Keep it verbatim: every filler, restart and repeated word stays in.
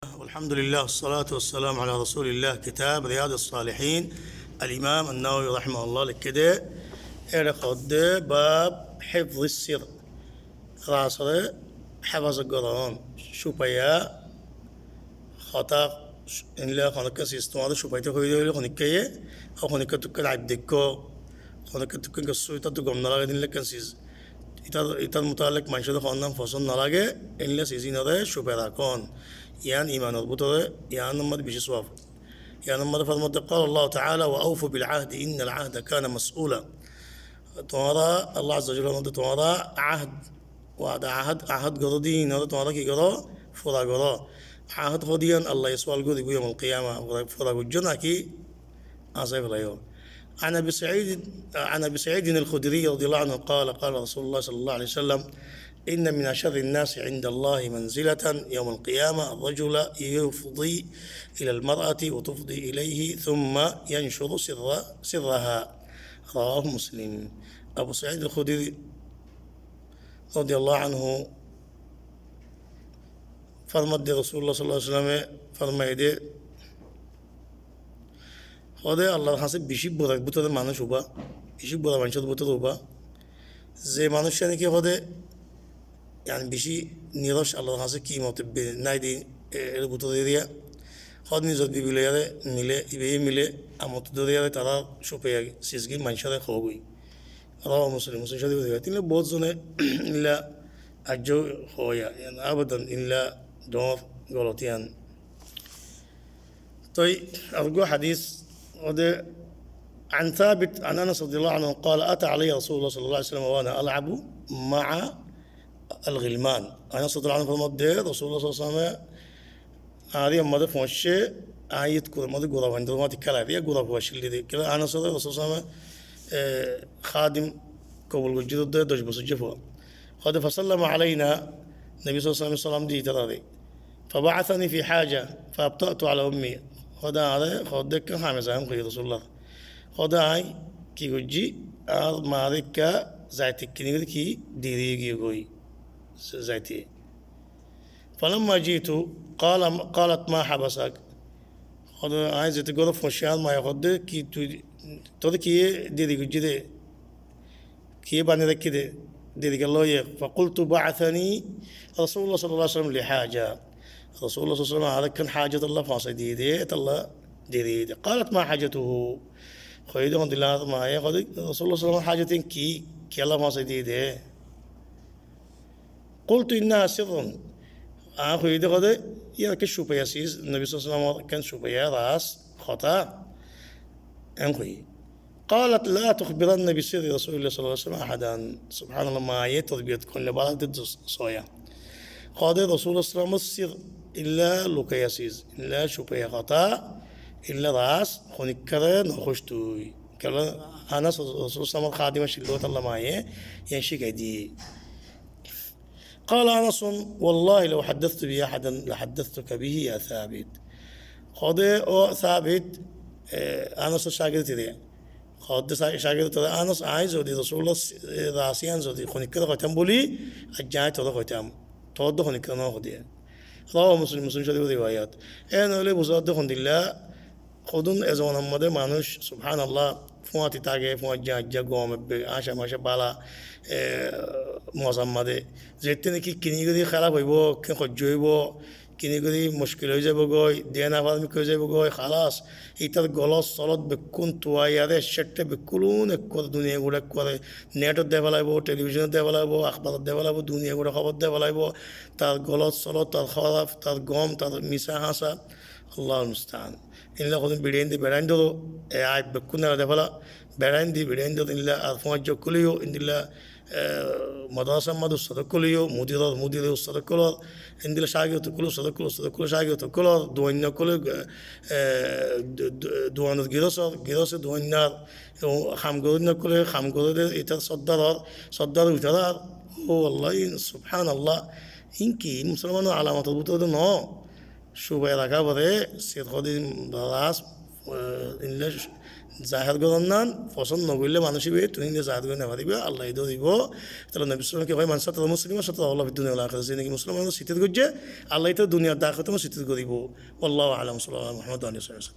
Alhamdulillah, wassalatu wassalamu ala rasulillah, kitab Riyadus Salihin, al-Imam an-Nawawi rahimahullah lekké dé, ére hoódde bab hifzis sir, rasore hefazot gorón, cúpaiya hotá, endilla honikka sis tuáñre cúpaito hoiyé dé óile honikkaye, ó honikka tukkán aib deikkó, honikka tukkán kessú itar tu gom no lage dé endilla ekkán sis. Itar, itar mutallek manúcore hoónnan fosón no lage, endilla sis inore cúpai rakón. Yián imanor bútore, yián or mazé beci suwab. Yián or mazé formadde, قال الله تعالى: وأوفوا بالعهد إن العهد كان مسؤولا. Tuáñra, Allah Azza wa Jalla formadde, tuáñra ahd, wada ahd, ahd goró dé inore tuáñra ki goró? Fura goró. Ahd hoó dé yián Allaye sual goríbo yomul kiyama, fura, fura goijjó náki? Asé felaiyó. عن أبي سعيد، عن أبي سعيد الخدري رضي الله عنه قال: قال رسول الله صلى الله عليه وسلم: إن من أشر الناس عند الله منزلة يوم القيامة رجل يفضي إلى المرأة وتفضي إليه ثم ينشر سر، سرها. رواه مسلم. Abu Said al-Khudri radiyallahu anhu formadde, Rasulullah sallallahu alaihi wasallame formaiyé dé, hoóde Allar hañsé beci bura bútore manúic uba, beci bura manúicor bútore uba, ze manúiccúa náki hoóde, yani beci niroc, Allar hañsé kimot be-, nái dé, e, er bútore eriya, hoóde nizor bibi loiyaré milé, ibaye milé, amot dóri aré tarár cúpaiya sis gín manúcore hoó goi. Rawahu Muslim, Muslim córif or riwayat. Ínilla bout zone ínilla aijjó hoóya, yián abadan ínilla doñr golot yián. Toi ar uggwá hadis óde, عن ثابت عن أنس رضي الله عنه قال: أتى علي رسول الله صلى الله عليه وسلم وأنا ألعب مع الغلمان. Anas radiyallahu anhu formar de, Rasulullah sallallahu alaihi wasallam añáre mazé foóñicce, añí yut kurar mazé gura fuaindor mazé kéla, yá gura fua accíl de. Kiyólla Anasore Rasul sallallahu alaihi wasallam, e, hádim kobul goijjé de doc bosóijja fua. Hoóde, فسلم علينا, Nobi sallallahu alaihi wasallam salam diyé tarare. فبعثني في حاجة فأبطأت على أمي. Hoóde añáre, hoóde ekkán hame zaiyum hoiyé Rasulullah. Hoóde añí ki goijjí, añár maáre ekká zaite kini gorí ki deri ói giyé goi. Zaite. فلما جئت قال، قالت: ما حبسك؟ Hoóde, añí zeté górot foóñiccí, añár maáye hoóde, ki tui, tore kiyé deri goijjé dé? Kiyé bani raikké dé? Deri kiyólla óiye? فقلت: بعثني رسول الله صلى الله عليه وسلم لحاجة. Rasulullah sallallahu alaihi wasallam añáre ekkán hájotolla foóñsai diyé dé, étalla deri óiye dé. قالت: ما حاجته؟ Hoiyé dé, hondilla añár maáye hoóde, Rasulullah sallallahu alaihi wasallam hájot yián ki, kiyólla foóñsai diyé dé? قلت: إنها سر. Añí hoiyí dé hoóde, yían ekkán cúpaiya sis, Nobi sallallahu alaihi wasallam or ekkán cúpaiya ras hotá, en hoiyí. قالت: لا تخبرن بسر رسول الله صلى الله عليه وسلم أحدا. Subhanallah, maáye torbiyot hoilla bála de soya. Hoóde Rasulullah sallallahu alaihi wasallam or sir, illa lukaiya sis, illa cúpaiya hotá, illa ras, honikkáre no hoic tui. Kiyólla Anas Rasulullah sallallahu alaihi wasallam or hádim accíl de, étalla maáye yían cíkai diyé. قال أنس: والله لو حدثت به أحدا لحدثتك به يا ثابت. Hoóde, ó Sabit, e, Anasor cágird ére. Hoóde cá-, cágird ére, Anas, añí zodi Rasulullah, e, ras yían zodi honikkáre hoitám buli, aijja añí tore hoitám. Tore de honikkáre no hoóde. Rawahu Muslim, Muslim córif or riwayat. En óile buzá de hondilla, hodún e zomanar modde manúic, subhanallah, fúañti táke, fúañijja, aijja, gom ebbe, añca maca bála, e, mozar modde. Zeéñtte niki kini gorí hélaf óibo, kini hoijja óibo, kini gorí muckil ói zaibogói, diya no fare, mikká ói zaibogói, halas. Ítar golot solot bekkún tuaiyaré, céththe bekkún ekkuwar, duniya gura ekkuwar, netot de félaibo, telebizonot de félaibo, akbarot de félaibo, duniya gura hóbor de félaibo, tar golot solot, tar hóraf, tar gom, tar misá háñsa, Allahul musta'an. Endilla hodún biçain de beçain dóro, e aib bekkún nela de féla, beçain de biçain dóro, endilla ar fúañijja ókkole yó, endilla, e, madrasar modde ustad ókkole yó, mudiror, mudire ustad ókkolor, endilla cágird ókkol, ustad ókkol, ustad ókkol, cágird ókkolor, duainna ókkole, e, du-, du-, duainor girosor, girose duainnar, e, ham goróinna ókkole, ham goróde, ítar soddaror, soddar uitarar, ó Allah, in, subhanallah, in ki, musolmanor alamator bútore no? Cúpai raká foré, sir hoóde ras, e, endilla Zahad goron nan fosón no goille manúic íba, tuñí de zahad gorí no faribá, Allah íba dibo. Tóile Nobi sallallahu alaihi wasallam ki hoó, "Man satara musliman satarahu Allahu fid dunya wal akhirah." Ze niki musolman sittir goijje, Allah íba duniyar akhirot sittir goribo. Wallahu a'lam, sallallahu ala Muhammad wa alihi wa sahbihi.